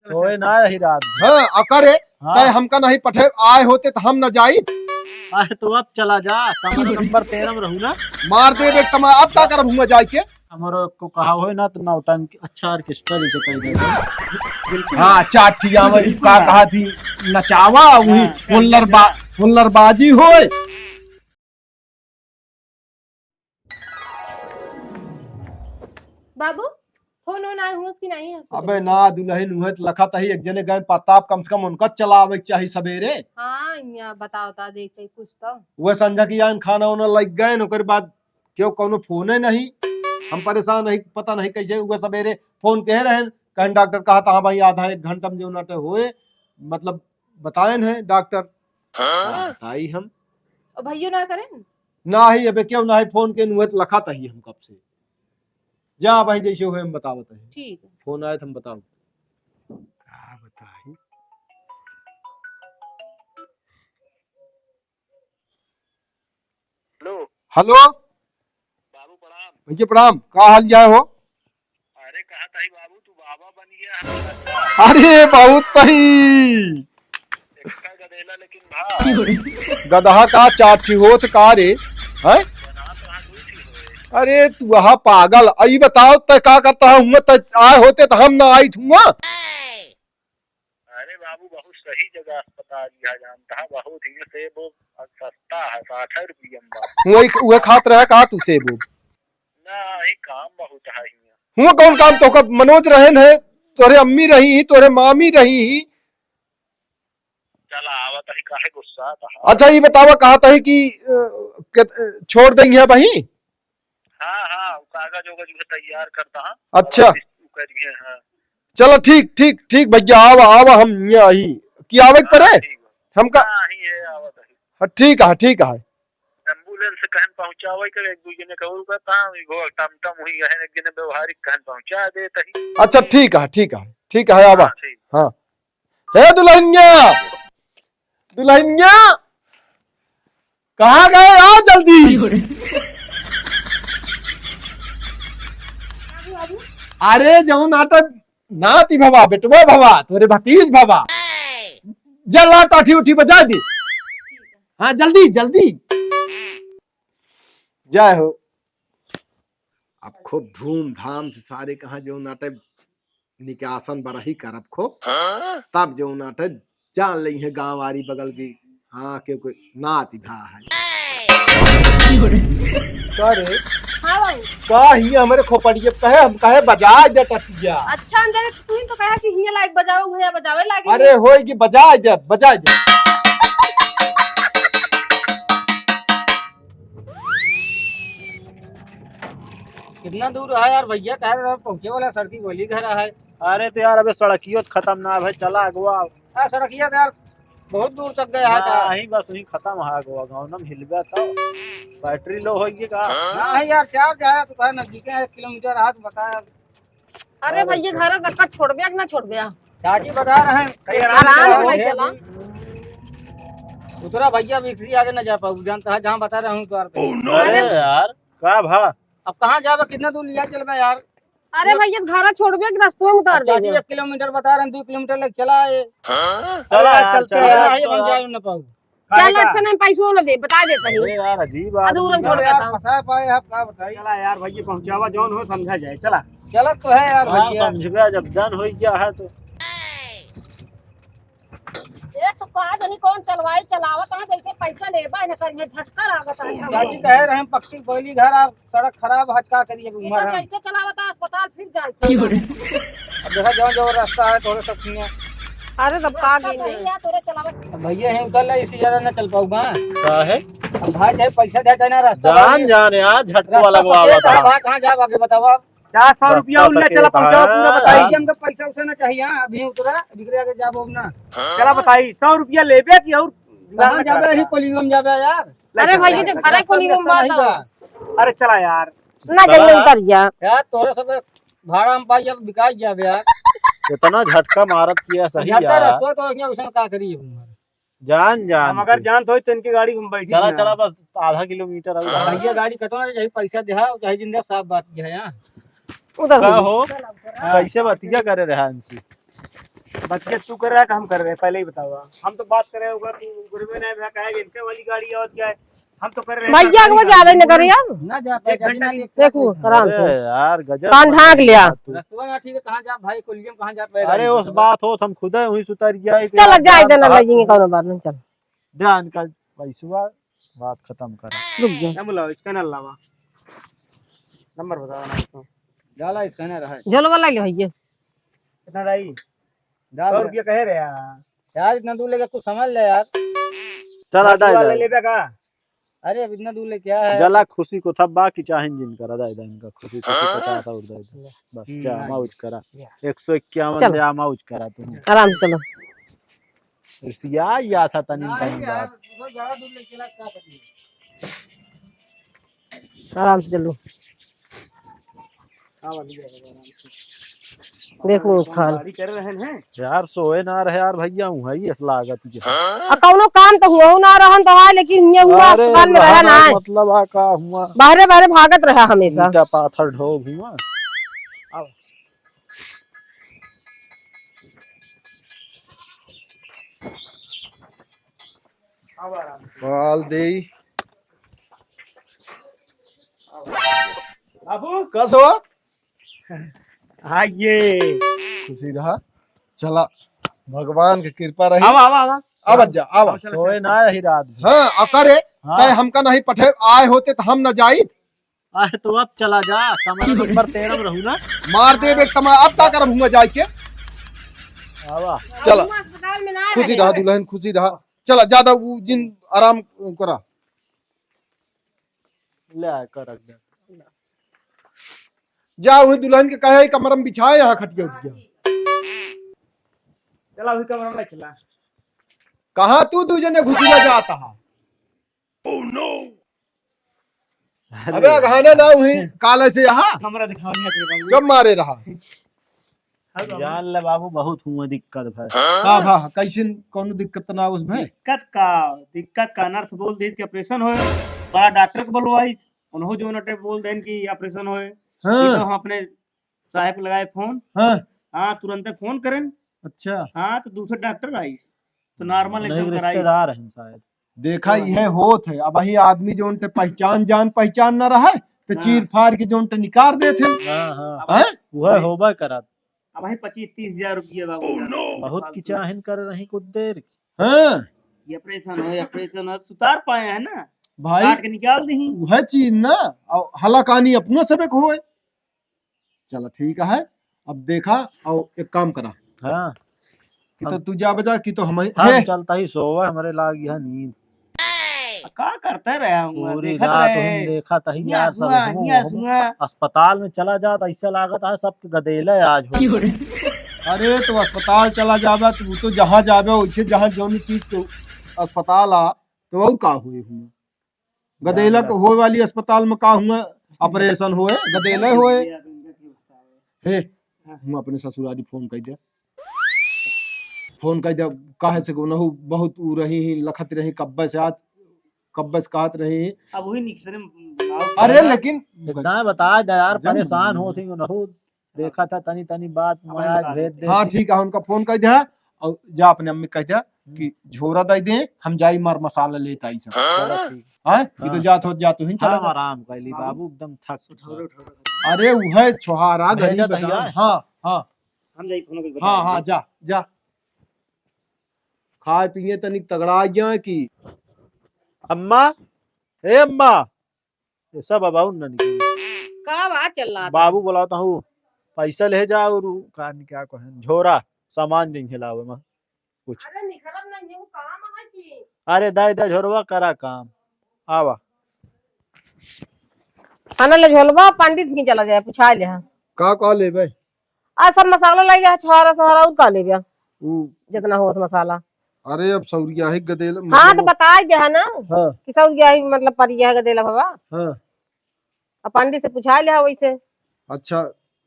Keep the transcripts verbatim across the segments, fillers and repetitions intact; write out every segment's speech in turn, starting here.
सोए ना यही रात। हाँ, अकरे, हाँ। तय हमका नहीं पठे, आए होते तो हम न जाइत। अरे तो अब चला जा, कमरा नंबर तेरह में रहू ना। मार देब एक तमा, अब का करब हुआ जाए के? हमरो को कहा होए ना तो नौटंकी, अच्छा ऑर्केस्ट्रा जैसे कर दे। हाँ, चार ठिया में का कहा थी, नचावा, वही हाँ, हुल्लर बा-, हुल्लरबाजी होए। बाबू, फोन वोन आए हुआ कि नहीं है hospital अबे से? ना दुल्हन, उहे त लखत ही, एक जने गए पत्ता, कम से कम उनका चलावे के चाही सबेरे। हाँ, यहाँ बताओ ता देख चाही कुछ तो। वह संझा की आन खाना वाना लग गए, ओकर बाद क्यों कौनो फोने नहीं। हम परेशान नहीं, पता नहीं कैसे हुआ। सबेरे फोन कहे रहन, कहन डॉक्टर कहा था, हाँ भाई, आधा एक घंटा में जो नाटे होए, मतलब बताएन है डॉक्टर। हाँ? का बताई हम? और भैया ना करें? ना ही, अबे क्यों ना ही, फोन के नुहत लखा तही हम कब से। जा भाई, जैसे होए हम बतावत है। ठीक है। फोन आए तो हम बताओ। का बताई? हेलो। हेलो। बाबू प्रणाम। भैया प्रणाम, का हाल जाए हो? अरे कहा ताही बाबू, तू बाबा बन गया है। अरे बहुत सही। एक्का गदेला लेकिन भा। गदहा का चार ठी होत का रे? हैं? गदहा तो हाँ दुई ठी होए। अरे तू वहा पागल, अई बताओ तय का करता है हुआ, तय आए होते तो हम ना आई थुआ। अरे बाबू, बहुत सही जगह अस्पताल यह जानता है, बहुत ही सेब उब सस्ता है, साठ रुपये में बा। वही, वह खात रहे का तू सेब उब? ना, ही काम बहुत है हियाँ। हुआ कौन काम? तो का मनोज रहन है, तोरे अम्मी रही ही, तोरे मामी रही ही। चला, आवत ही, काहे गुस्सा था? अच्छा, ये बतावा, कहा था कि, अ, के, अ, छोड़ देंगे भाई? हाँ, हाँ, वो कागज ओगज भी तैयार करता है। अच्छा। और उ करिए, हाँ। चलो, ठीक, ठीक, ठीक भैया, आवा, आवा, हम यहाँ ही। कि आवे के हाँ, पड़े? ठीक बा। हमका हाँ, ही है, आवत है। हाँ, ठीक है, ठीक है। एम्बुलेंस से कहन पहुँचावे के, एक दू जने के और कहता, वो टमटम हुई है, एक जने व्यवहारिक कहन पहुँचा देता ही। अच्छा, ठीक है, ठीक है, ठीक है, आवा। हाँ, ठीक। हाँ। हे दुल्हनिया, दुल्हनिया, कहाँ गए? आ जल्दी। अरे जौन आटा नाती भवा, बेटवा भवा, तोरे भतीज भवा, जल्ला टाठी उठी बजा दे। हाँ, जल्दी, जल्दी। जय हो। अब खूब धूमधाम से सारे कहाँ जौन आटे निकासन बरही करब खूब। हाँ? तब जौन आटे जान लइहे गाँव वारी बगल की, हाँ, क्योंकि नाती भा है। का रे? हाँ बाबू। का हियाँ हमरे खोपड़िया कहे, हम कहे बजाए दे टटिया। अच्छा, हम जाने तू ही तो कहा कि हियाँ लाइक बजाओ, भैया बजावे लागे। अरे होई कि बजाए दे, बजाए दे। कितना दूर है यार भैया, कह रहे पहुँचे वाला सड़की गोली घर है। अरे तो यार अबे सड़कियो तो खत्म ना है भाई, चला अगवा। हाँ, सड़किया तो यार बहुत दूर तक गया है ना, का? यहीं बस वहीं खत्म है अगवा, गाँव ना हिलबे तो बैटरी लो होई का? हाँ है यार, चार्ज आया तो कहे नजदीक है, एक किलोमीटर है तो बताया। अरे अरे भैया, घर तक छोड़बे कि ना छोड़बे? चाची बता रहे हैं। आराम से भाई चला। उतरा भैया, मिक्सी आगे ना जा पाऊ, जानता है जहाँ बता रहा हूँ द्वार पे। Oh no! अरे यार, का भा? अब कहाँ जाबे, कितना दूर लिया चलबे यार? अरे भैया, घर छोड़बे कि रस्तों में उतार अब चाची देबे? एक किलोमीटर बता रहे हैं, दो किलोमीटर लग चला है। हाँ? चला अरे यार, चलते चला हैं। यार, हम जाए ना पाऊ। चल, काहे का? अच्छा नहीं, पैसों ना दे, बता देता ही। अरे यार, अजीब आदमी अधूरन छोड़ बा। देता हूँ। फंसा पाए आप, का बताई? चला यार, भैया पहुँचावा, जौन हो समझा जाए, चला। गलत तो है यार हाँ, भैया। समझबे, जब दन हो गया है तो। ये तो का जानी कौन चलवाई चलावत है, जैसे पैसा लेबा है ना, कहीं झटका लागत है। चाची कहे रहे हैं, पक्की कोयली घर, आप सड़क खराब है, का करिए, अब तो उम्र है। जैसे चलावत है, अस्पताल फिर जाए। अब देखा, जौन जौन रास्ता है, थोड़े सब किए। अरे, तब का रास्ता गिने? सही है, तोरे चलावत। अब भैया, यहीं उतर ले, इससे ज्यादा ना चल पाऊंगा। का है? अब भाई, चाहे पैसा दे, चाहे ना, रास्ता जान, भाई। जान यार, झटको रास्ता वाला को सफेद आवत है, है। भाई, कहाँ जाब आगे बताओ आप? चार सौ रुपया रास्ता उल्ला सफेद चला पहुंचाओ, है। पूरा बताइए। हाँ। हमको पैसा उसे ना चाहिए, हाँ, अभी उतरा, बिगड़े आगे जाब अब ना। चला बताई, सौ रुपया लेबे कि और कहाँ जाबे, अभी कोलियो में जाबे यार। अरे भाई, ये जो घर है, कोलियो में बात है। अरे चला यार। ना चला जल्दी यार। उतर जा। यार, तोरे सब भाड़ा हम पाई, अब बिकाई जाबे यार। इतना झटका मारत किया सही जानता यार। रह, तो, तो क्या उसन का करी है तुम्हारे? जान, जान हम अगर के। जानत होई तो इनकी गाड़ी में बैठी चला, ना। चला, बस आधा किलोमीटर और हाँ। भैया, गाड़ी कतो ना, चाहे पैसा देहा, चाहे जिंदा, साफ बात है यहाँ। उधर का हो। हो? हाँ। कैसे बतिया करे रहा इनसे? बतिया तू कर रहा है कि हम कर रहे हैं, पहले ही बतावा। हम तो बात कर रहे होगा, तू गुरबे नहीं भैया, कहेगा इनके वाली गाड़ी और क्या है, हम तो कर रहे हैं, भैया को जावे न करे अब। ना जा पाएगा, एक घंटा बिना की देख देखो, आराम से। अरे यार, गजब कान ढाक लिया। तू। रस्तवा ना ठीक है, कहाँ जा भाई, कोलियम कहाँ जा पाएगा? अरे, उस बात हो, हम खुद है वहीं से उतर गया है कि चलो, यार, जाए जान देना, कहा ले जाएंगे, तू। कौनो बात नहीं, चल। ध्यान का पैसवा, बात खत्म करा। रुक जा। क्या बोला, scanner लावा, नंबर बतावा ना इसको। डाला scanner है। झोलवा लाई ले भैया। कितना डाई? डाल सौ दे। रुपया कहे रहे यार। यार, इतना दूर लेके कुछ समझ ले यार। चल, आधा, आधा। ले लेबे का? अरे, अब इतना दूर ले क्या है? जला खुशी को था, बाकी चाहे जिन कर, आधा, आधा इनका खुशी को था, पचास और दे दे। बस, हम्म, जा, नहीं। मौज करा। या। एक सौ इक्यावन चलो। ले आ, मौज करा तू। आराम से चलो। रिसिया या था तनी, नहीं तनी यार, बात। वो ज्यादा दूर ले चला, क्या करिए? आराम से चलो। हाँ, वाली जगह आराम से। देखो, उस खान। गाड़ी कर रहे हैं। यार, सोए ना रहे यार भैया, हूँ है, इस लागत के। आ, कौनो काम तो हुआ ना रहन तो है, लेकिन ये हुआ अरे, अस्पताल में रहा रहन ना आए। मतलब, आ, का हुआ? बाहरे, बाहरे भागत रहा हमेशा। ईंटा पाथर ढो हुआ। अब। बाल देई। बाबू। कस हो? हाँ, ये। खुशी रहा। चला, भगवान के कृपा रही। आवा, आवा, आवा। अब जा, आवा। आवा, चला, सोए चला। ना यही रात भर। हाँ, अब करे, हाँ। तय हमका नहीं पठे, आए होते तो हम न जाइत। अरे तो अब चला जा, कमरा नंबर तेरह में रहू ना। मार देब एक तमा, अब का करब हुआ जाए के? आवा। चला। अस्पताल में ना खुशी रहे। रहा दुल्हन, खुशी रहा। चला, ज्यादा उ जिन आराम करा। ले आ, कर रख दे। जा वही दुल्हन के कहे, "कमरा में बिछाए, यहाँ खटिया उठिया।" चला, वही कमरा में चला। कहाँ तू दू जने घुसुआ जाता है? अरे। अबे अगहाना ना हुई, काले से यहाँ। हमरा दिखाओ नहीं अपने बाबू। जब मारे रहा। हाँ बाबू। जान ले बाबू, बहुत हुआ दिक्कत भा। का भा, कैसे कौनो दिक्कत ना उस भा? दिक्कत का, दिक्कत का नर्स बोल देत कि ऑपरेशन होए, बड़ा डॉक्टर को बुलवाइस, उन्हों जो नटे बोल देन कि ऑपरेशन होए। हाँ। ये तो हम अपने साहेब लगाए फोन। हाँ। हाँ, तुरंते फोन करेन। अच्छा। हाँ, तो दूसरे डॉक्टर आइस, तो नॉर्मल नहीं, एकदम कराइस। रिश्तेदार हैं शायद। देखा, हाँ। यह होत है, अब वही आदमी जो उनके पहचान, जान पहचान ना रहे, तो हाँ। चीर फाड़ के जो उनके निकाल देते हैं। हाँ, हाँ। हैं? वह होबा करत। अब भाई पच्चीस तीस हजार रुपया बाबू। बहुत की चाहन कर रही कुछ देर। हाँ। ये ऑपरेशन हो, ये ऑपरेशन हो, सुतार पाए हैं ना? भाई, काट के निकाल दी। वह चीज ना, और हलाकानी अपनो सबक होए। चला ठीक है, अब देखा, और एक काम करा। हाँ। कि तो हम, तू जा बजा, कि तो हम, हम हे। चलता ही सोवा, हमरे लाग यह नींद। आ, का करते रहे हम? पूरी देखत रात रहे। हम देखत ही हियाँ यार, सब सुआ, हम, हियाँ हम सुआ। अस्पताल में चला जात, ऐसा लागत है सबके गदेले आज हो। अरे तो अस्पताल चला जाबे, तू तो जहाँ जाबे, वैसे जहाँ जौन चीज के अस्पताल आ, तो और का होए हुआ? गदेला के होए वाली अस्पताल में का हुआ? ऑपरेशन होए, गदेला होए। हे, हम अपने ससुरारी फोन कर दे। फोन कर दे, काहे से उनहु बहुत उ रही ही, लखत रही, कब्बे से आज, कब्बे से कहत रही ही। अब वही निक्सरे में बुलाओ। अरे, लेकिन इतना बता दे यार, जब परेशान होत ही उनहु। देखा था तनी तनी बात अब मैं आज बता भेज देते। दे हाँ, ठीक है, उनका फोन कर दे और जा अपने अम्मी कह दे हम्म। कि झोरा दे दे, हम जाई मर मसाला लेत आई सब। चलो ठीक। हाँ, ये तो हाँ। जात हो, जात हो ही चला हाँ, जा। आराम कर ली बाबू। बाबू, एकदम थक चुका। अरे, वह छोहारा भेजा गरीब था है। यार। हाँ, हाँ। हम जाई, फोन करके हाँ, बताएंगे। हाँ, जा, जा। खाए पिए तनिक तगड़ा आ गया कि अम्मा, ए अम्मा, ये सब अब आउन ना निकली। का बात चल रहा था? बाबू बोलावत हूँ, पैसा ले जा और उ का न क्या कहें, झोरा, सामान जिन हिलावे में कुछ। अरे निकलब नहीं, वो काम है कि? अरे दे दे झोरवा, करा काम। आवा। खाना ले झोलवा, पंडित की चला जाए, पूछा ले हाँ। का का लेबे? आ सब मसाला लइ लिहा, छोहारा सोहारा, और का लेबे? उ जितना होत मसाला। अरे अब सौरिया ही गदेल, हाँ, मतलब तो बताइ देहा ना हाँ। कि सौरिया ही, मतलब, परिया है गदेला बाबा। हाँ। अब पंडित से पूछा लिहा वैसे। अच्छा,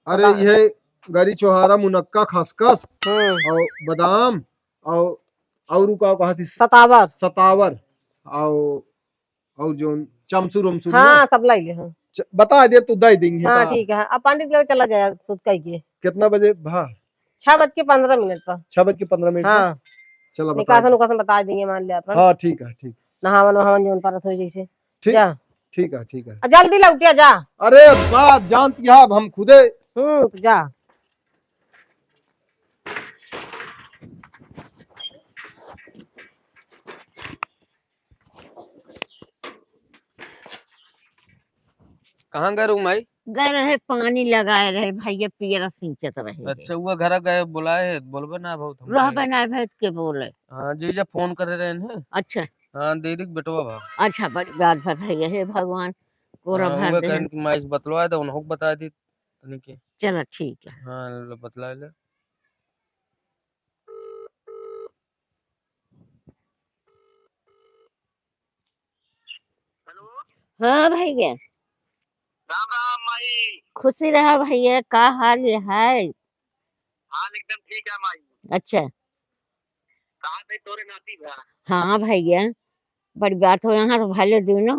अरे बता। ये गरी छोहारा, मुनक्का, खसखस हम्म। और बादाम और, और का कहा थी? सतावर। सतावर और और जौन चमचुर उमचुर हाँ, ना? सब लाई ले, हाँ। च-, बता दे, तू दे देंगे, हाँ, बता। ठीक है। अब पंडित लोग चला जाए, सुत कह के। कितना बजे भा? छह बज के पन्द्रह मिनट पर। छह बज के पन्द्रह मिनट पर? हाँ। चला, बता निकासन दे। उकासन बता देंगे, मान लिया अपन। हाँ, ठीक है, ठीक। नहावन वहावन जौन परत हो जैसे। ठीक, जा। ठीक है, ठीक है। आ, जल्दी लौटिया जा। अरे बात जानती है, अब हम खुदे। हम्म, तो जा। कहाँ गए रहू माई? गए रहे, पानी लगाए रहे भैया, पियरा सींचत रहे। अच्छा, वो घर गए, बुलाए, बोलबे ना बहुत हम रहबे कहे। ना भैया के बोले। हाँ, जीजा फोन करे रहे हैं। अच्छा। हाँ, दीदी के बेटवा भा। अच्छा, बड़ी बात बा भैया, हे भगवान, कोरा हाँ, भर उहे दे। कहन कि माई से बतलवा दे, उन्हों को बता दी तनी के। चला, ठीक है। हाँ, ले बतला ले। हेलो। हाँ भैया। राम राम माई। खुशी रहा भैया, का हाल है? हाल एकदम ठीक है माई। अच्छा। कहाँ थे तोरे नाती बा? हाँ भैया, बड़ी बात हो, यहाँ तो भले दुनो।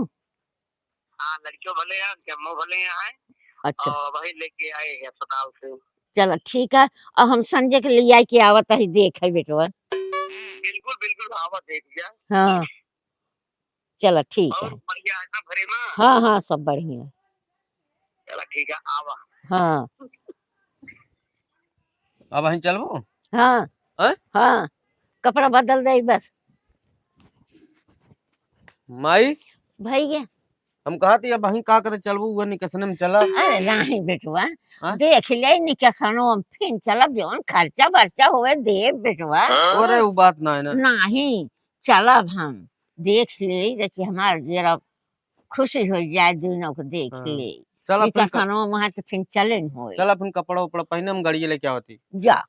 हाँ, लड़कियों भले हैं, उनके अम्मो भले हैं। अच्छा। और वही लेके आए हैं अस्पताल से। चलो ठीक है, और हम संजय के लिए आई के आवत ही देख है बेटवा। बिल्कुल, बिल्कुल, आवा देख जा। हाँ, चलो ठीक और है। बढ़िया है सब घरे में? हाँ, हाँ, सब बढ़िया। चलो ठीक है, आवा। हाँ। अब वहीं चलबो? हाँ। हैं? हाँ, कपड़ा बदल दे बस। माई? भैया। हम कहा थी, अब वहीं का करे चलबो, वो निकसने में चला। अरे नहीं बेटवा, हाँ? देख ले निकसनो, फिर चलब, जौन खर्चा बर्चा होए देब बेटवा। अरे वो बात ना है ना। नहीं, चलब हम, देख ले, देखिए हमार जरा खुशी हो जाए, दुनो को देख हाँ। ले। चला फिर क-, निकसनो वहाँ से फिर चले न होए। चला फिर कपड़ा उपड़ा पहने, हम गाड़िए लेके आवती। जा।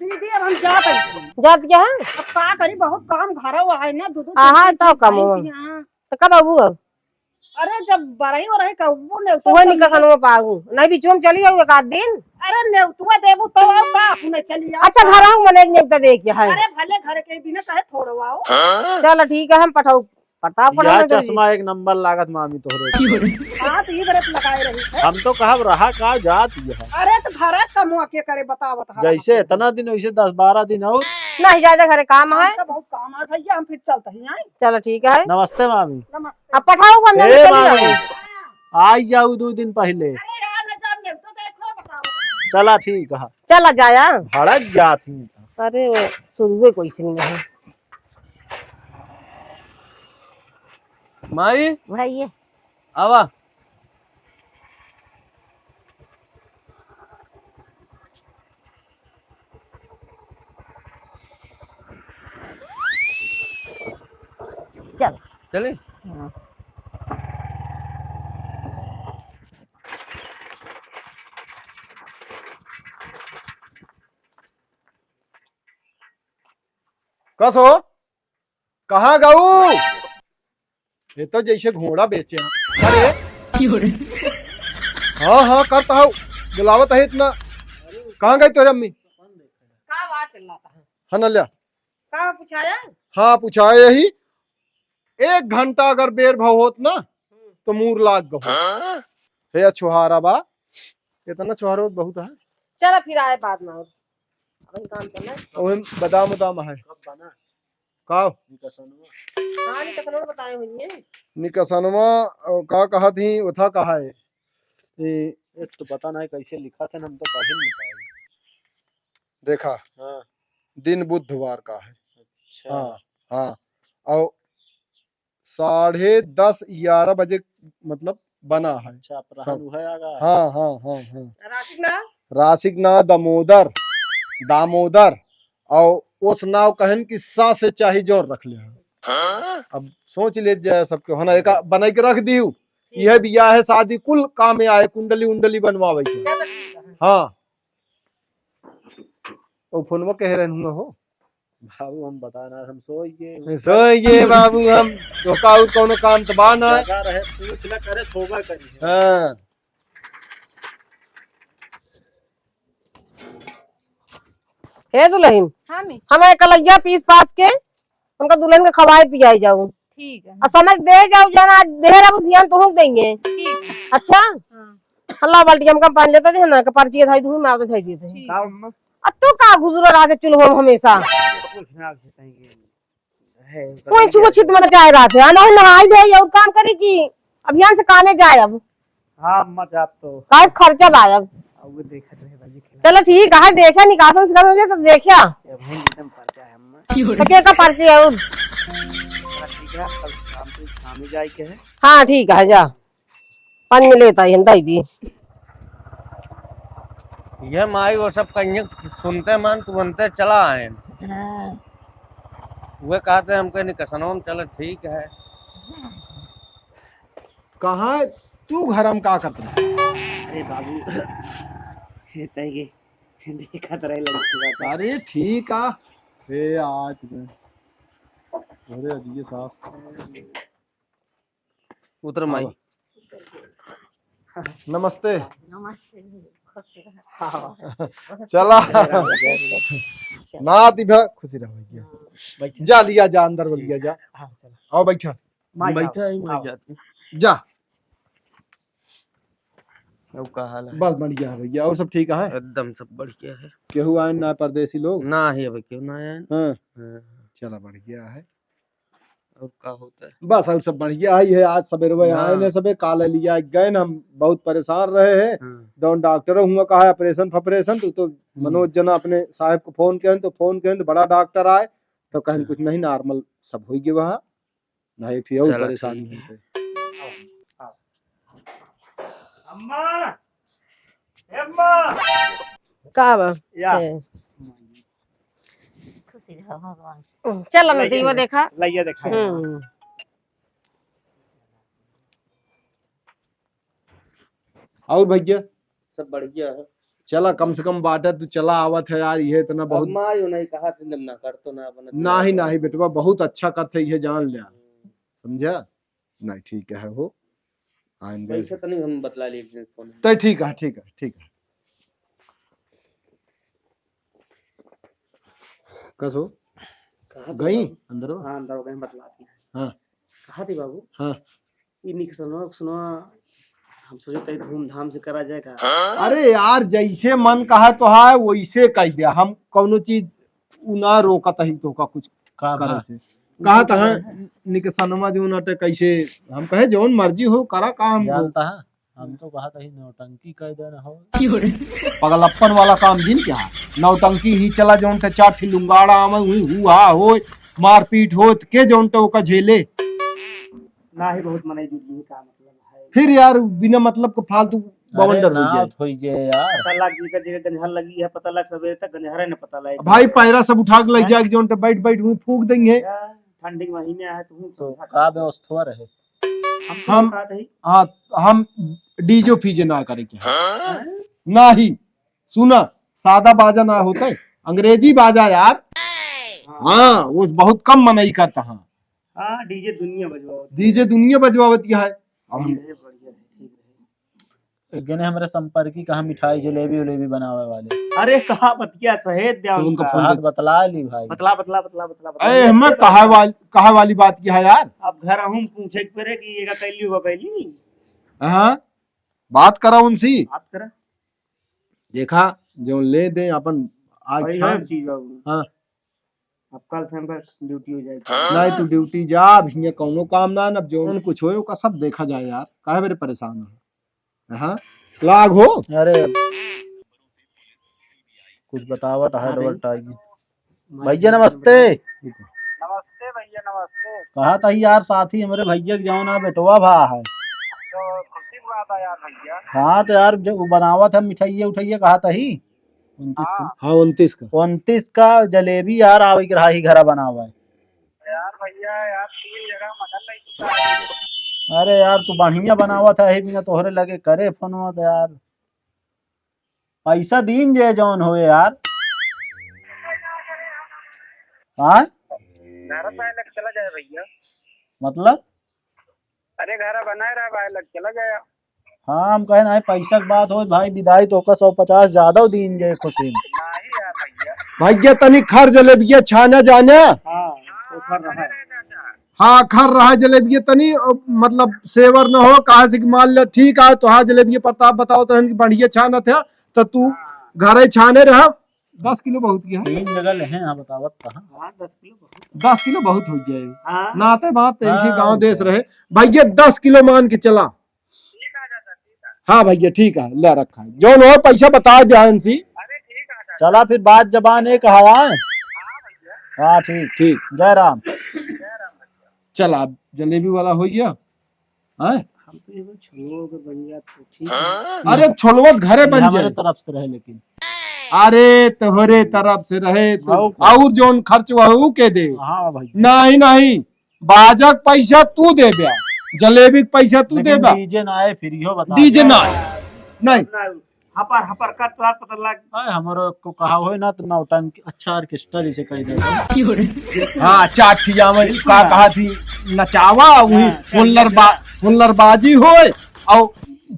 दीदी, अब हम जात हई। जात क्या है? अब का करी, बहुत काम घरा हुआ है ना, दू दू तीन आहा, तीन तो तीन कम भाई हुआ। यहाँ। तो कब आबू अब? अरे, जब बरही हो रही, कब वो नेवता वो चल निकसन गया। वो पाऊ। नहीं, बीचो में चली आऊ एक आध दिन। अरे, नेवतुआ देबू तो आऊ, का अपने चली आऊ। अच्छा, घर आऊ, मने एक नेवता दे के है। अरे, भले घर के बिना कहे थोड़ो आओ। चलो, ठीक है, हम पठाऊ। प्रताप पढ़ा या ना करिए। चश्मा एक नंबर लागत मामी तोहरे। हाँ, तो ये बरत लगाए रही है। हम तो कहब रहा का जात ये है। अरे तो घरे कमुआ के करे बतावत है। जैसे इतना दिन वैसे दस बारह दिन और। नहीं ज्यादा घरे काम है। हमका बहुत काम है भैया, हम फिर चलते ही आए। चलो ठीक है। नमस्ते मामी। नमस्ते। अब पठाऊ बंद ए कर मामी, दिया। आई जाऊ दो दिन पहले। अरे यार, न जान मिल तो देखो, बताओ। चला ठीक है। चला जाया। भड़क जात ही। अरे, शुरुए कोई से नहीं है। माई, भैया। आवा। चल। चले? हाँ। कस हो? कहाँ गऊ? ये तो जैसे घोड़ा बेचे हैं। अरे। हाँ, हाँ, करता हूँ। बुलावत है इतना। कहाँ गई तोरे अम्मी? का बात चल रहा था? हाँ, नल्या। का पूछाया? हाँ, पूछाया यही। एक घंटा अगर बेर भाव होत ना, हम्म। तो मूर लाग गहो। हाँ? हे छुहारा बा, इतना छुहारा बहुत है। चला फिर आए बाद में और। अभी काम चल रहा है। ओहे बादाम उदाम है। कब बना? का? निकसनवा। हाँ, निकसनवा बताए हुई है। निकसनवा, अ, का कहा थी, उथा कहा है? ए, एक तो पता नहीं कैसे लिखा था, हम तो पढ़ ही नहीं पाए। देखा, हाँ। दिन बुधवार का है। अच्छा। हाँ, हाँ। और साढ़े दस, ग्यारह बजे, मतलब, बना है। अच्छा, अपराह्न सब। हुआ आगा। हाँ, हाँ, हाँ, हाँ। रासिक ना? रासिक ना, दामोदर, दामोदर। और उस नाव कहन कि सा से चाहे जोर रख ले। हाँ? अब सोच ले जाए सबके, है ना, एक बनाई के रख दियो। ठीक। यह बियाह है, शादी, कुल काम में आए, कुंडली उंडली बनवावे के। चलो, ठीक है। हाँ। ओ फोनवा कह रहे हुआ हो। बाबू, हम बता ना, हम सोई गए। सोई गए बाबू, हम तो का और कौनो काम तो बा ना। जगा रहे, पूछ ना करे, थोबा करी है। हाँ। हे दुल्हन, हाँ, मी। हम एक कलैया पीस पास के उनका दुल्हन के खवाए पियाए जाऊ। ठीक है। और समझ दे जाऊ, जाना आज देर अब ध्यान तो हम देंगे। ठीक है। अच्छा? हाँ। हल्ला बाल्टी हम कम पानी लेता थे ना, के पर्ची के धाई धूम में आवत धाई देते हैं। ठीक। का अम्मा? अब तू का गुजरा रहा है चूल्हो में हमेशा? कुछ ना, कुछ नहीं है। कोई छुआ छित मत जाए रहा थे, ना नहाई धोई और काम करे की अभियान से कामे जाए अब। हाँ, अम्मा, जात तो। काहे खर्चा बा अब? अब वो देखत रहे भाई, खेला। चलो ठीक है, देखे निकासन सिकासन हो जाए तो देखिया। ये भाई एकदम पर्चा है, अम्मा। तो के का पर्ची है? चला ठीक है, कल शाम को, शाम में जाए के है। हाँ, ठीक है, जा। पानी में लेता ही हम, दई दी। ये माई वो सब कहिए सुनते मान तुरंते चला आए। हाँ। वे कहते हमके निकसनो में चलो ठीक है। कहाँ तू घर में का करत रहे? अरे बाबू, हे तय के देखत रहे लड़की का। अरे ठीक आ। हे आज में। अरे अजिए सास। उतर माई। आवा। नमस्ते। नमस्ते। खुश रह। हाँ। चला। ना दिभा, खुशी रहो भैया। बैठा। जा लिया जा, अंदर वो लिया जा। हाँ, चला। आओ बैठा। माई बैठा साहब, ही, मैं आओ। जाती। जा। अब का हाल है? बस बढ़िया है भैया, और सब ठीक है? एकदम सब बढ़िया है। केहू आए ना परदेसी लोग? ना ही अबे केहू ना आए। हाँ। हाँ। चला बढ़िया है। और का होता है? बस और सब बढ़िया ही है। आज सवेरे हाँ। आए ने सबे, काले लिया गए न, हम बहुत परेशान रहे हैं। हाँ। जौन डॉक्टर हुआ कहा ऑपरेशन फॉपरेशन, तो, तो हम्म। मनोज जना अपने साहब को फोन कहें तो फोन कहें तो बड़ा डॉक्टर आए तो कहें अच्छा। कुछ नहीं, नॉर्मल सब हो गया वहाँ। ना एक ठे और चला, परेशान ठीक है। होते। अम्मा, ए अम्मा। का बा? या। ए। खुशी रहो भगवान। चल ना लइया दीवा देखा। लइया देखा। हम्म। और भैया? सब बढ़िया है। चला, कम से कम बाटे तू चला आवत है यार, ये इतना अब बहुत माँ यो नहीं कहा थे, जब ना कर तो ना बनत नाही, ना। नाही बेटवा, बहुत अच्छा करते, ये जान लिया। हम्म। समझा? नहीं, ठीक है हो। आइन गए। पैसा तो नहीं, हम बतला लिए एक दिन फोन। तो ठीक है, ठीक है, ठीक है। कसो? कहा थे गई बाबू? अंदर हो? हाँ, अंदर हो गए, बतला दिया। हाँ। कहा थे बाबू? हाँ। ई निकसनवा, सुनवा, हम सोचे तई धूमधाम से करा जाए का? अरे यार, जैसे मन कहा तो है, वैसे कह दिया। हम कौनो चीज उ ना रोकत ही तो का कुछ का करे भा? से। कहा तो है, निकसनमा जो नटे कैसे, हम कहे जौन मर्जी हो, करा काम हो। जानता है, हम तो कहा तही नौटंकी कह देना हो। पगलप्पन वाला काम जिन क्या? नौटंकी ही चला, जौन ते चार ठे लुंगाड़ा आवे, हुई हुआ हो, मारपीट हो, त के जौन ते ओका झेले। ना ही बहुत मनई जुट गई, का मतलब है? फिर यार, बिना मतलब के फालतू अरे बवंडर हो ना जाए। होई जे यार। पता लग जी का जगह गंजहर लगी है, पता लग सवेरे तक गंजहर है ना पता लग। भाई, पैरा सब उठा के ले हैं? जाके जौन ते बैठ बैठ हुई फूक देंगे। यार, ठंडी के महीने आए तो हूँ तो समझा का कर। व्यवस्था रहे? हम तो हम, बात है। हाँ, हम डीजे फीजे ना करे के। हाँ? ना ही, सुना, सादा बाजा ना होता है, अंग्रेजी बाजा यार। हाँ। हाँ, वो बहुत कम मनई करता। हाँ। हाँ, डीजे दुनिया बजवावत है। डीजे दुनिया बजवावत है। अब हम बढ़िया है, बढ़िया है, ठीक है। एक जने हमरे संपर्की कहाँ मिठाई जलेबी उलेबी बनावे वाले। अरे, कहाँ बतिया सहेज द्या तो उनका उनका। फोन बात दे। बतला ली भाई। बतला, बतला, बतला, बतला, बतला। अरे, हमें कहा वाली, कहा वाली बात की है यार। अब घर आहूँ पूछे के पड़े कि ये का कैली, वो कैली। हाँ, बात करा उनसे। बात करा। देखा, जो ले दे अपन आज भाई, छान। एक चीज बाबू। हाँ। अब कल से हमका ड्यूटी हो जाएगी। नहीं, तू ड्यूटी जा, अब हियाँ कौनो काम ना, अब जौन कुछ होए, ओका सब देखा जाए यार, काहे बरे परेशान है? हाँ, लाग हो। अरे, कुछ बतावत है, हाँ, advertise। भैया, नमस्ते। नमस्ते भैया, नमस्ते। कहा था यार, साथी हमरे भैया के जौन ना बेटवा भा है। तो खुशी की बात है यार भैया। हाँ, तो यार, जो बनावत है मिठाइया उठाइया, कहा था ही। उनतीस का। हाँ। हाँ, उनतीस का। उनतीस का जलेबी यार, आवे के रहा ही घरा बनावे। यार भैया, यार तीन जगह मटन नहीं टूटा है। अरे यार, तू बढ़िया बनावत है, बिना तोहरे लगे करे फोनवा तो यार। पैसा दीन जे जौन होए यार। हाँ? घर पे लेके चला जाए भैया। मतलब? अरे, घर बनाए रहा भाई, लग चला जाया। हाँ, हम कहे ना, पैसा के बात हो भाई, विदाई तो ओकर सौ पचास ज्यादा दीन जे खुशी में। नहीं यार भैया। भैया, तनी खर जलेबिया छाना जाना। हाँ, वो खर रहा है। हाँ, खर रहा जलेबिया तनी, अ, मतलब सेवर न हो, कहा से कि मान ले, ठीक है, तो हाँ, जलेबिया प्रताप बतावत रहन कि बढ़िया छानत है, तो तू घरे छाने रह, दस किलो बहुत किया है। तीन जगह ले हैं, हाँ, बतावत कहाँ। हाँ, दस किलो बहुत। दस किलो बहुत हो जाए। हाँ। नाते बात तो इसी हाँ, गाँव देश रहे। भैया, दस किलो मान के चला। हाँ भैया, ठीक है, ले रखा है। जौन हो पैसा बता दे इनसी। चला फिर, बात जबान एक हवा है। हाँ, ठीक, ठीक। जय राम। चला, अब जलेबी वाला हो गया। हैं? हम तो एगो छोलवा के बन जात तो ठीक है। अरे, छोलवा तो घरे ये बन हमारे जाए। तरफ से रहे, लेकिन अरे, तोहरे तरफ से रहे तो और का? और जौन खर्च हुआ, ऊ के दे? हाँ भाई। नहीं, नहीं, बाजा के पैसा तू देबे, जलेबी के पैसा तू लेकिन देबे। डीजे ना आए, फिर इहो बता दीजिए दे। ना। नहीं। हपर हपर करत रात पता लग। अरे, हमरो को कहा होए ना तो नौटंकी, अच्छा ऑर्केस्ट्रा जैसे कह दे। हाँ, चार ठिया में का कहा थी, नचावा, वही हाँ, हुल्लर बा-, हुल्लरबाजी होए, और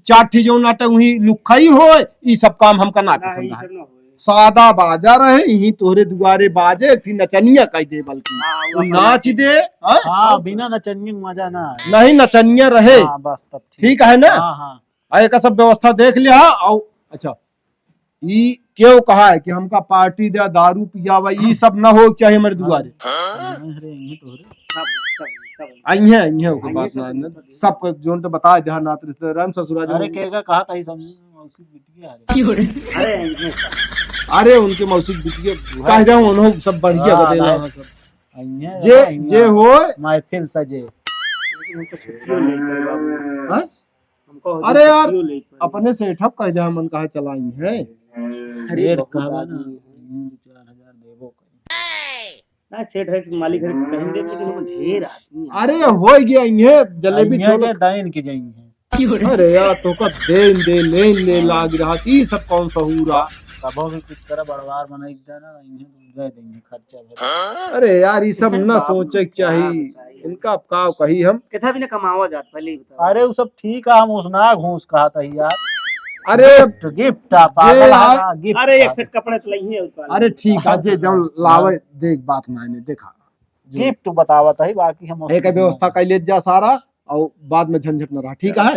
चार ठी जो नाटक वही लुखई होए, ई सब काम हमका ना नहीं, पसंद ई है। सब ना होए। सादा बाजा रहे, यही तोहरे दुआरे बाजे, एक ठी नचनिया कह दे बल्कि। हाँ, वो तू अपना नाच दे, हाँ? हाँ, बिना नचनिया के मजा ना आए। नहीं, नचनिया रहे। हाँ, बस तब ठीक। ठीक है ना? हाँ, हाँ। आ, एका सब व्यवस्था देख लिया, हाँ, आओ। अच्छा, ई केव कहा है कि हमका पार्टी दे, दारू पियावा, ई सब ना हो चाहे हमारे दुआरे। नहीं रे, यहीं तो हो रे। सब, सब, सब। आ, इहे, इहे ओके, आइए बात सब ना, बिल्कुल। सबको जोन तो बताए दे, हाँ, नात रिश्तेदार, हम ससुराल अरे, में। केगा कहा था, ई सब मौसी बिटिया है। अरे, इहे सब। अरे, उनके मौसी बिटिया, वह कह जाओ, उन्हों सब बढ़िया हाँ, बदेला, भाई। हाँ, सब। इहे जे, इहे जे हो। महफिल सजे। लेकिन हमको छुट्टियों नहीं करे बाबू। हाँ? हमको अरे यार, छुट्टियों नहीं करे। अपने सेठप कह दे, हमन कहा चलाई है। अरे, रेट बहुत कहबा ना, आदमी है। हम्म, चार हजार देबो करी। ना, सेठ है, मालिक है, कहीं दे, लेकिन हम ढेर आदमी हैं। अरे, हो गया, इहे जलेबी इहे छोड़। जे दाइन के जाई है। अरे यार, तो का देन दे, लेन ले लाग रहा, ई सब कौन सहूरा? कबो भी कुछ करे, बड़वार बनाई देना, इहे दे देंगे खर्चा भर। अरे यार, ई सब ना बाबू, सोचे के क्या चाही। बताई? इनका अब का कही हम? कितना भी ना कमावा जात, पहले ही बताओ। अरे, उ सब ठीक है, हम उसना घूस कहा था यार। अरे, गिफ्ट, गिफ्ट, आप जे पागल है यार। ना, गिफ्ट अरे, एक का। सेट कपड़े तो लइहे और का अरे, लइहे। ठीक है, जे जौन लावे, हाँ। देख, बात मायने, देखा। जी। गिफ्ट बतावत है, बाकी हम एक व्यवस्था कर ले जा सारा, और बाद में झंझट न रहा, ठीक है?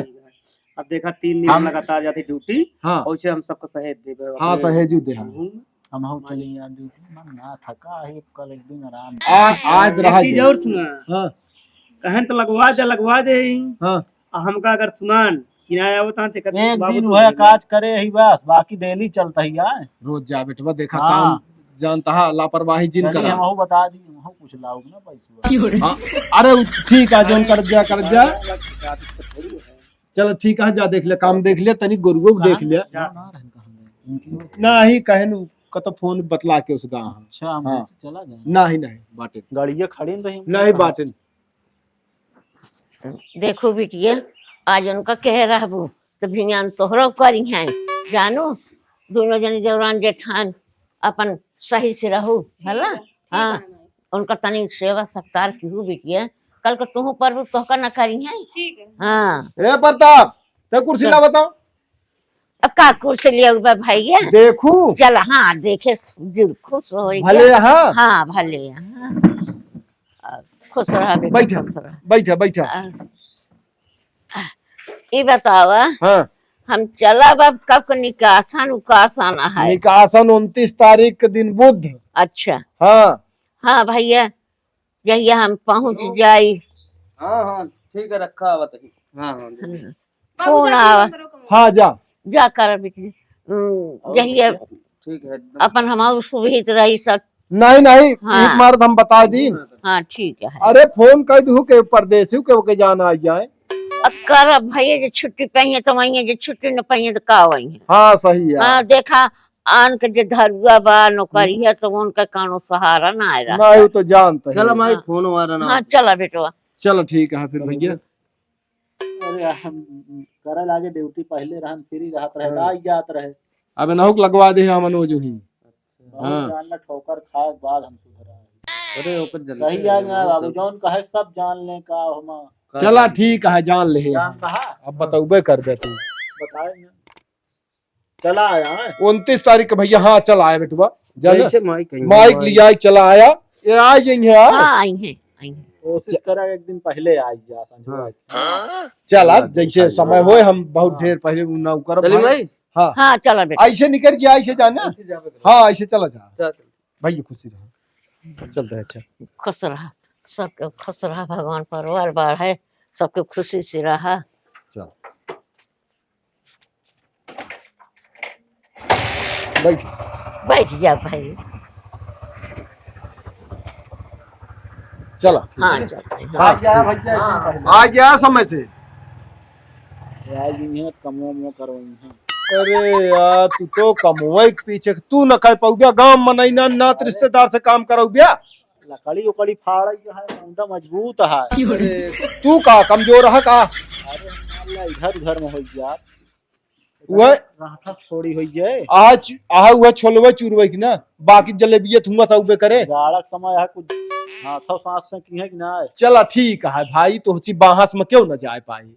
अब देखा, तीन दिन हम लगातार जाती ड्यूटी, हाँ। और उसे हम सबको सहेज देबे हाँ, अपने सहेजू दे, हाँ। हम्म। हम हो चली यार, ड्यूटी में ना थका है, कल एक दिन आराम आ, आज एक रहा चीज दे। और सुना। हाँ। कहन तो लगवा दे, लगवा दे ही। हाँ। आ हमका अगर सुनान कि ना आवत हाँ, तो एक बाबू दिन तू वह बोला। काज करे ही बस, बाकी डेली चलता ही आए। रोज जा बेटवा, देखा हाँ। काम जानता है, लापरवाही जिन चलिए, करा। हम हूँ बता दी, हम हूँ कुछ लाओ ना पैसा। हाँ, अरे उ ठीक है, जौन कर जा, कर जा। चलो ठीक है, जा देख ले, काम देख ले, तनी गोरुओ को देख ले। ना, ना, रहन कहाँ गए? उनकी ओर। ना ही कहन उ कतो फोन बतला के उस गाँव। अच्छा, हम हाँ। चला जाए। ना ही, नहीं, बाटे। गाड़िया खड़ी न रही। नहीं, बाटे। देखो बिटिया, आज उनका कह रहबू, तो भियान तोहरो करी हैं। जानो, दोनों जने देवरान जेठान अपन सही से रहू, ठीक है, भला? ठीक हाँ, है, माई। उनका तनी सेवा सत्कार किहू बिटिया, कल को तुहू परबू तोहका न करी हैं। ठीक है। हाँ। ए प्रताप, ते कुर्सी चल। ला बताओ। अब का कुर्सी ले आऊ बा भैया? देखू। चल, हाँ, देखे, दिल खुश होई भले गया। हाँ। हाँ, भले हाँ। आ, खुश रहा बेटा, बैठा, खुश रहा। बैठा, बैठा। आ, ई बतावा, हाँ। हम चलब अब कब के निकासन उकासन है? निकासन उनतीस तारीख के दिन बुध। अच्छा। हाँ। हाँ भैया, जहिया हम पहुँच जाई। हाँ, हाँ, ठीक है, रखा आवा तनी। हाँ, हाँ, दे। हाँ। बाबू फोन जाके आवा। अंदर को हाँ, जा। जा कर बिटिया। हम्म, और जहिया ठीक है, एकदम। अपन हमार सुविहित रही सब। नहीं, नहीं, हाँ। एक मार हम बता दी। हाँ, ठीक है। अरे, फोन कर दू के परदेसी के, ओके जाना आ जाए। अब कर भैया, जे छुट्टी पाइए तो वहीं, जे छुट्टी न पाइए तो का वहीं। हाँ, सही है। हाँ, देखा, आन के जे धरुआ बा, नौकरी है, तो उनका कानो सहारा ना आए रहा। नहीं, वो तो जानते हैं। चलो, माई, हाँ। फोन हमारा ना हाँ, होता। चला बेटवा। चलो, ठीक है फिर भैया। अरे, हम करे लागे ड्यूटी, पहले रहन फ्री रहत रहे, हाँ। आई जात रहे। अब नहुक लगवा दे हम मनोज ही। बहुत हाँ। जान में ठोकर खाए के बाद हम सुधरा है। अरे, ओकर जल्दी सही है ना बाबू, सब। जौन कहे सब जान ले का हम। चला, ठीक है, जान ले। जान कहा? अब बतौबे कर दे तू। बताए ना। चला आया है। उनतीस तारीख के भैया, हाँ, चला आया बेटवा। जाना? जैसे माइक कहीं माइक माइक। लिया, चला आया। ये आ जाएंगे यार। हाँ, आई हैं, आई हैं। कोशिश च- करा एक दिन पहिले आई जा, संझवा हाँ। के। चला, चला, जैसे चला। समय होए, हम बहुत हाँ। ढेर पहिले उ ना करब चली भाई। भाई। हाँ। हाँ, चला बेटा। ऐसे निकल जी, ऐसे जाना। ऐसे जाबे करो। हाँ, ऐसे चला जा। चल, चल। भैया खुशी रहो। चलते हैं, अच्छा। खुश रहा, सबके खुश रहा, भगवान परिवार बढ़े, सबके खुशी से रहा। चल। बैठ। बैठ जा भाई। चला, ठीक हाँ, है। चल भाई, हाँ। आ जा भैया, हाँ। आ जा समय से। आज इन्हें कमवा मुआ करवाई हैं। अरे यार, तू तो कमवा के पीछे, तू न कर पाउबे, गांव मनई ना, नात अरे। रिश्तेदार से काम करउबे। लकड़ी उकड़ी फाड़ है, मुंडा मजबूत है। अरे, तू का कमजोर है का? अरे, मान ला इधर उधर में हो जात। वह राठा थोड़ी हो जाए। आज आहा हुआ छोलवे चूरवे की ना, बाकी जलेबिये थुआ साउबे करे। जाड़ा के समय है कुछ हाथों सांस से की है कि ना? चला ठीक है भाई, तो हची बाहस में क्यों ना जाए पाए।